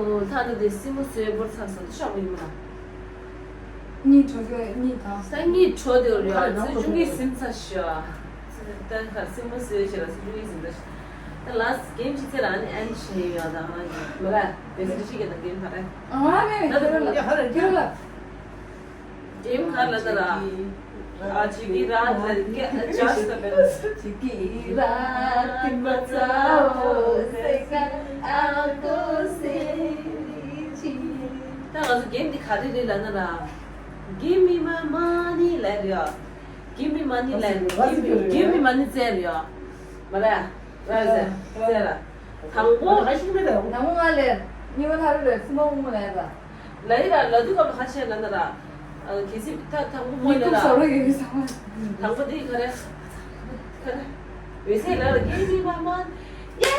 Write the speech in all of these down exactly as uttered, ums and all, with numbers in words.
ད་ལྟ་དེ་སྲིན་མོ་གསོད་པར་ཚར་སོང་། ཤོག་མི་མ། གཉིད་བྲོ་གི་གཉིད་དང་། ད་གཉིད་བྲོ་དེ་རུ་ཡ་ཚེ་ཆུང་གིས་ཟིན་ཚར་ཤག་ད་ཁ་སྲིན་མོ་གསོད་ཤེས་ལ་ཚེ་ཆུང་གིས་ཟིན་ཚར་ཤག་ད་ལ་གེམ་ཅིག་ཚེ་ལ་ནི་ཨེན་ཤེས་ཡོད་ད་ང་གི་མ་ལ་བེ་སི་ཤི་གེ་ད་གེམ་ཕ་རེ། ཨ་མ་མེ་ཁྱེད་ར་ལ་ཁྱེད་ར་ལ། གེམ་ག་ལ་ད་ར། ཨ་ཅི་གི་ར་ལ་ཀེ་ཅ་སི་ད་བེ་ཅི་གི་ར་ཏི་མ་ཚ་འོ་སེ་ཀ་ཨ་ཏོ་སེ་ཅི། ད་ང་ཚོ་གེམ་འདི་ག་རེ་རེད་ལ་ན་ར། Give me my money ལ་རེད་ཡ། Give me money ལ་རེད། Give me money ཙེ་རེད་ཡ། མ་རེད་ཡ། ར་ཟེ་ཙེ་ར། དང་པོ། ད་ཤི་མེད་ད། དང་པོ་ང་ལེན། གཉིས་པ་ཐ་རུ་ལེན། གསུམ་པ་དབུ་མོ་ལེན་ད། ལ་ཡི་ར་ལ་དུས་སྐབས་ལ་ཁ་ཆེ་ལ་ན་ར། གལ་སྲིད་ད་དང་པོ་མོ་ལ་ན་ར། དང་པོ་དེ་ག་རེ། ག་རེ། འོད་ཟེར་ལ་ར་གེ་མི་མ་མ། ཡེ་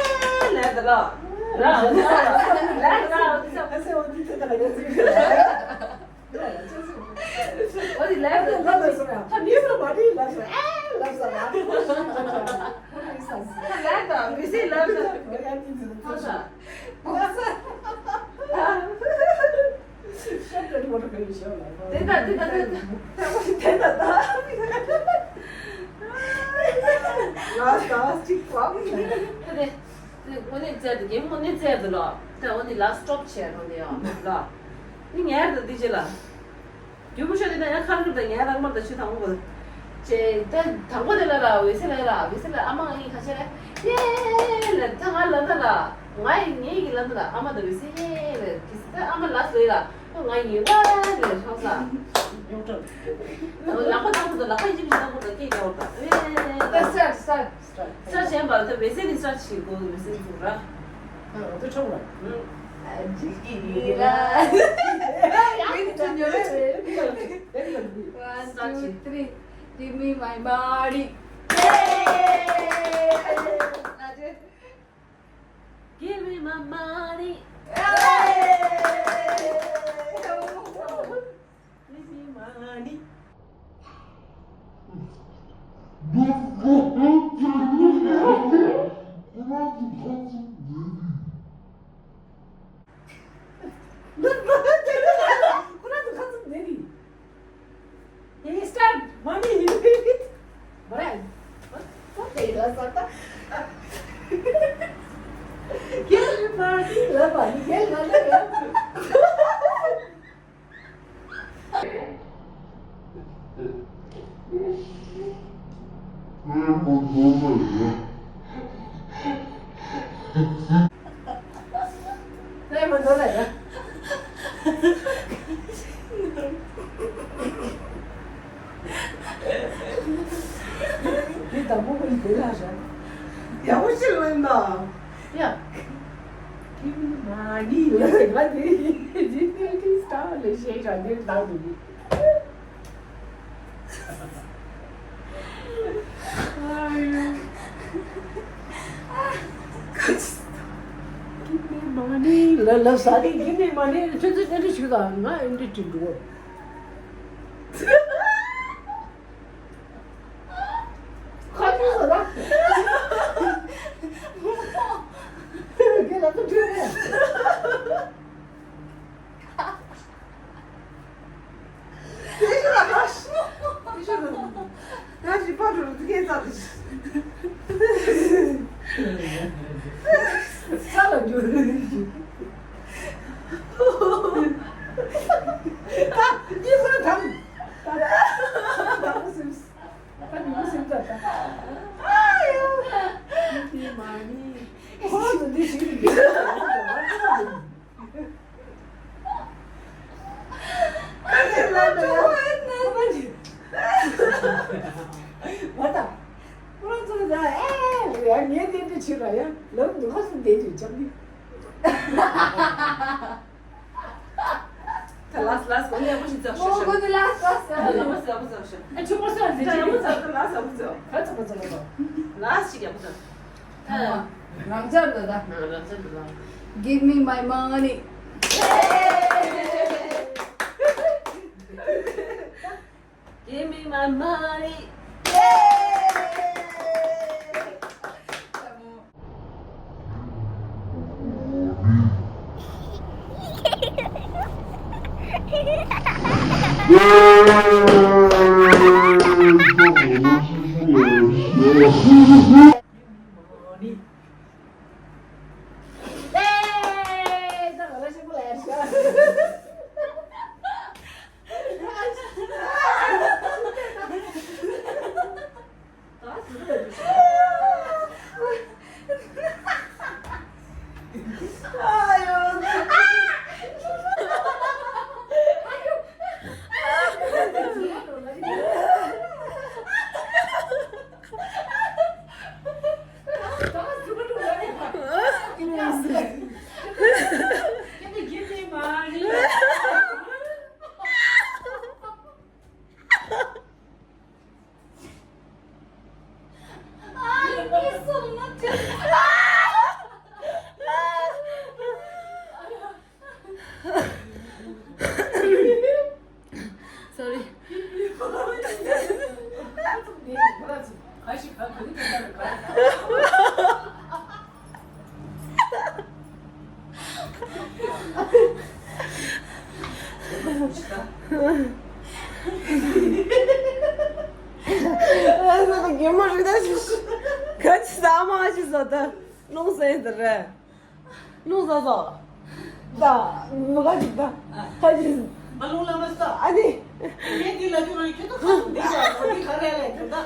ལ་ད་ར། ར་ལ་ར་འོད་ཟེར་འོད་ཟེར་འོད་ཟེར་འོད་ཟེར། འོ་དེ་ལ་ད་ར། ད་མི་སོ་མ་དེ་ལ་ས་ཨེ་ལ་ས་ར། ལ་ད་འོད་ཟེར་ལ་ད། ཤོག་དྲ་དྲི་བ་ར་ག་ཡོད་ཤོག་ལ། དེ་ད་དེ་ད་དེ་ད་དེ་ད་ད། ལ་ད་ཅིག་བ། ད་དེ་དེ་དངོས་གནས་བཙལ་དེ་རྒན་དངོས་གནས་བཙལ་དེ་ལོ། ད་འོ་ནི་ལ་སི་ཊོབ་བྱས་རོ་ནི་ཡང་ལ། ནི་ངས་ད་དེ་ཅི་ལ། རྒྱུ་མ་ཤོད་དེ་ད་ཡང་ཁ་རུ་ད་ངས་རང་མར་ད་ཆུ་དང་པོ། ཅེ་ད་དང་པོ་དེ་ལ་ར་འོད་ཟེར་ལ་ར་འོད་ཟེར་ལ་ཨ་མ་ཨི་ཁ་ཤས་ལ་ཡེ་ལ་ད་ང་ལ་ད་ལ་ང་ཡི་ངའི་གི་ལ་ད་ལ་ཨ་མ་ད་འོད་ཟེར་ཡེ་ལ་གི་ད་ཨ་མ་ལ་སོ་ཡི་ལ་ང་ཡི་ལ་ལ་ཧྲང་ས། ཉོག་དྲ། ལག་པ་དང་པོ་ད་ལག་པ་ཡིན་གཅིག་མིན་གཅིག་དང་པོ་ད་སྐད་རྒྱག་བར་ད་ཡེ་ལ། ད་སར་སར། སར་བྱས་པ་ད་འོད་ཟེར་ནི་སར་བྱེད་དགོས་འོད་ཟེར་འདུག་ར། ཨ་ང་ཚོ་ཆོག་ར། ཇི་གི་ར། ཡང་ཡང་ཉོ་རེད། One, two, three. Give me my money. Give me my money. Give me money. ཁོ་རང་ཚོ་ཁ་ཚུམ་ནས་ནི། He start money. What? What? What? Everybody love money. ལྷན་མ་འགྲོ་ལ་ཡ། འདི་དང་པོ་ཁོ་ཡི་དེ་ལ་ར། ཡག་པོ་ཞིག་ལོན་ན། ཡ། ཁྱི་མི་མ་ནི་ལ་ང་དེ་འདི་འདི་འདི་སྟ་ལེ་ཤེས་ར་འདིར་བཏང་འདུག་ཨ་ཡོ། ཁྱི་མི་མ་ནི་ལ་ལ་ས་དེ་ཁྱི་མི་མ་ནི་ཁྱོད་ཚོ་འདི་འདྲ་ཞིག་དང་ང་འདི་འདྲ་འགྲོ། ཁ་ཐུག་ཟ་ད། ཁྱེད་ལ་ཐུག་ཐུག་རེད། དེ་ཤི་ལ་ཁ་ཤི། དེ་ཤི་ལ། ད་ཅི་པ་འགྲོ་དུ་སྐད་ཚ་དེ་ཤི། ས་ལ་འགྱུར། ད་ཉི་ཤུ་ལ་དམ། ད་ད་སེམས། ད་ཉི་མ་སེམས་ཚ་ད། ཨ་ཡོ། འདི་མ་ནི། ཁོ་རང་ཚོ་འདི་ཞིག་རེད། ཁ་ལེ་ལ་ད་ཡ། ཁོ་རང་ཚོ་ད་ཨེ་ཡ་ངས་འདི་འདྲ་བྱེད་ར་ཡ། ལབ་འདུག་ཁ་སང་བསྡད་དུས་ཅང་འདི། ད་ལ་སི་ལ་སི་གོ་ནས་ཡག་པོ་ཞིག་བཙལ་ཤོག་ཨོ་གོ་ནས་ལ་སི་ལ་སི་ཡག་པོ་བཙལ་ཡག་པོ་བཙལ་ཤོག་ཨ་ཆུ་པོ་སོ་ད་ཡག་པོ་བཙལ་ད་ལ་སི་ཡག་པོ་བཙལ། ག་ཚོད་པོ་ཚོད་པོ་ཚོད། ལ་སི་ཞིག་ཡག་པོ་བཙལ། ད་རང་ཅག་འདི་ད། རང་ཅག་འདི་ད། Give me my money. Give me my money. Yay! Come on. Sorry. ཨ་ཟེར་ན་རྒན་མོ་རེད་ད་ཞུ། ག་ཅི་ཟ་མ་ཞིག་ཟ་ད། རླུང་ཟ་ཡིན་ད་རེད། རླུང་ཟ་ཟ། ད་མ་ག་ཅིག་ད། ཁ་ཅིག་མ་རླུང་ལ་མ་ཟ། ཨ་ནི། ངས་འདི་ལ་ཅུ་རང་ཁྱོད་ཚོ་ཁ་འདི་ལ་འདི་ག་རེ་ལས་ཁྱོད་ད།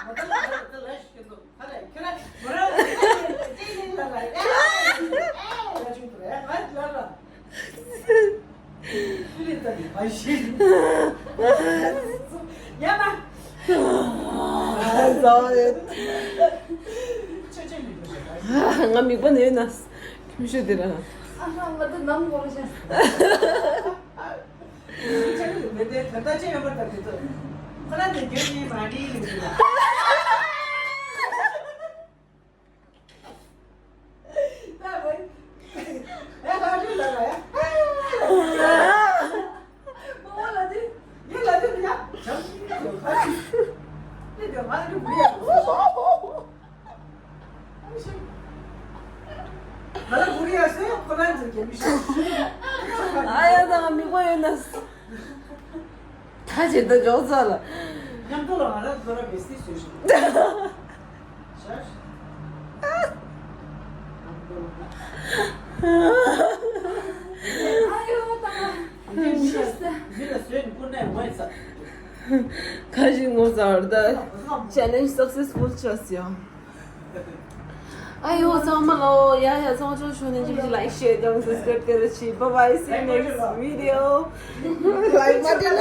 མ་ད་ལ་ཁྱོད་ད་ལ་ཤི་ཁྱོད་ཚོ། ཧ་ལས་ཁྱོད་ར་མོ་ར་ཅི་ཡིན་ལ་ལ་ཡ་ཨེ་ལ་ཅུང་དུ་ར་ང་ལ་ལ་ཁྱོད་རེད་ད་ནི་མ་ཤི་ཡ་མ་ཟ་ཡོད། ཆོས་ཆོས་མི་འདུག་ང་མིག་པ་ནས་ཡོད་ན་ཁྱིམ་ཤོད་དེ་ར། ཨ་ཧ་ང་ད་ནམ་གོ་ཤ། ང་ལ་གུ་རི་ཡ་སེ་ཁོ་རང་ཚོ་རྒྱ་མི་ཤོག་ཨ་ཡ་ད་ང་མིག་པ་ཡོད་ན། ད་ཇི་ལྟར་འཇོག་ཚར་ལ། མཉམ་དུ་ལ་ང་རང་ཚོ་ར་བེ་སི་བཟོས་ཤིག་ཤ་ཤ། ཨ་ཡོ་ད་ང་མི་ལ་མི་ལ་བཟོས་ནས་བསྐུར་ནས་ངོ་ཚ། ཁ་ཞིག་ངོ་ཚ་བར་ད། Challenge successful ཆགས་ཡོད། ཨ་ཡོ་ཚང་མ་ལོ། ཡ་ཡ་ཚང་མ་ཆོག་ཆོག་ནས་ཅིག་ཅིག་like share དང་subscribe དེ་ལ་ཆི། Bye bye, see you next video. Like མ་སྤྲད་ལ།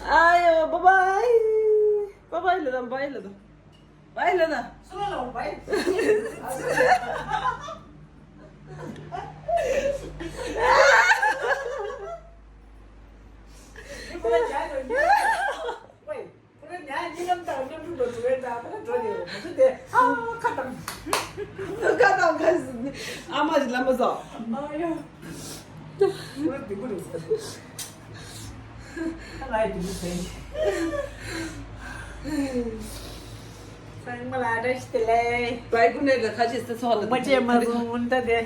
ཨ་ཡོ་bye bye. Bye bye ལ་དང་bye ལ་དང་bye ལ་དང་། སུ་ལ་ལ་bye། ཁོ་རང་ཉལ་ཡོད་ཡིན། ཝེ། ཁོ་རང་ཉལ་གཉིད་ལམ་དང་མཉམ་འགྲོ་འགྲོ་འགྲོ་བས་འདྲ། ཁོ་རང་འགྲོ་ནས་མ་སུ་དེ་ཨ་ཁ་དང་། ཁ་དང་ཁ་ཟིན་ཨ་མ་ཞིག་ལམ་པ་སོ། ཨ་ཡོ། ཁོ་རང་སྡུག་པོ་རེད་ཟེར། ཁ་ལ་ཡི་སྡུག་པོ་ཟེར། ཚང་མ་ལ་བཀྲ་ཤིས་བདེ་ལེགས། བའི་ཀུན་ནས་ལ་ཁ་ཅིག་སེ་ཚོགས་ལ་མ་བྱས་མ་བཟུང་ད་དེ།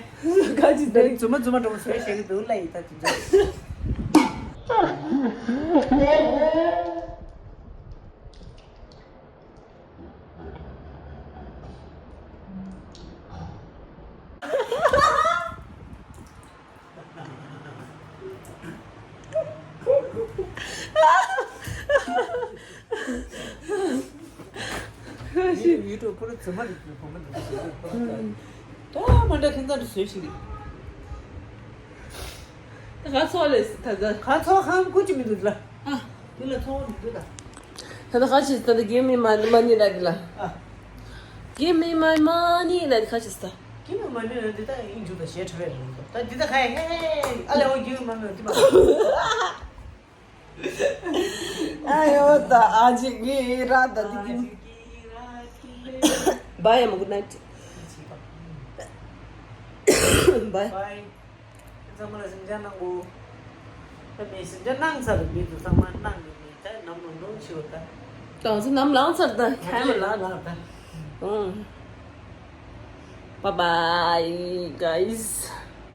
ཁ་ཅིག་དེ་རྫུན་མ་རྫུན་མ་འགྲོ་བཟོས་བྱེད་ཀྱི་འདུག་ལ་ཡི་ད་དེ་ཚོ། ཡུ་ཊུབ་ཁོ་རང་ཚོ་མ་རེད། ཁོ་མ་རེད། ད་མ་འདྲ་ཁྱིམ་ཚང་དུ་བཟོས་ཤིག་རེད། ད་ག་ཚོགས་ལས་ད་ད། ག་ཚོགས་ཁང་ཀུ་ཅི་མི་འདུག་ལ། ཨ། དེ་ལ་ཚོགས་མི་འདུག་ད། ད་ད་ག་ཅི་ད་ད་give me my money ལ་དེ་ལ། ཨ། Give me my money ལ་དེ་ག་ཅི་ད། Give me money ལ་དེ་ད་ཡིན་འཇུག་ད་ཞེ་ཁྲ་བས་རེད་ད། དེ་ད་ག་ཧེ་ཧེ་ཨ་ལེ་འོ་give me money དེ་མ། ཨ་ཡོ་ད་ཨ་ཅི་གི་ར་ད་དེ་གི། Bye, good night. Bye. Bye. ཚང་མ་ལ་སེམས་ཅན་གནང་གོ། ད་མི་སེམས་ཅན་གནང་ཚར་རེད། མི་ཚོ་ཚང་མ་གནང་གི་མེད། ད་ནམ་ལངས་འདུག་ཤི་བ་ད། ད་ཚོ་ནམ་ལངས་ཚར་ད་ཁྱེད་མ་ལངས་ད། ཨང་། Bye bye, guys.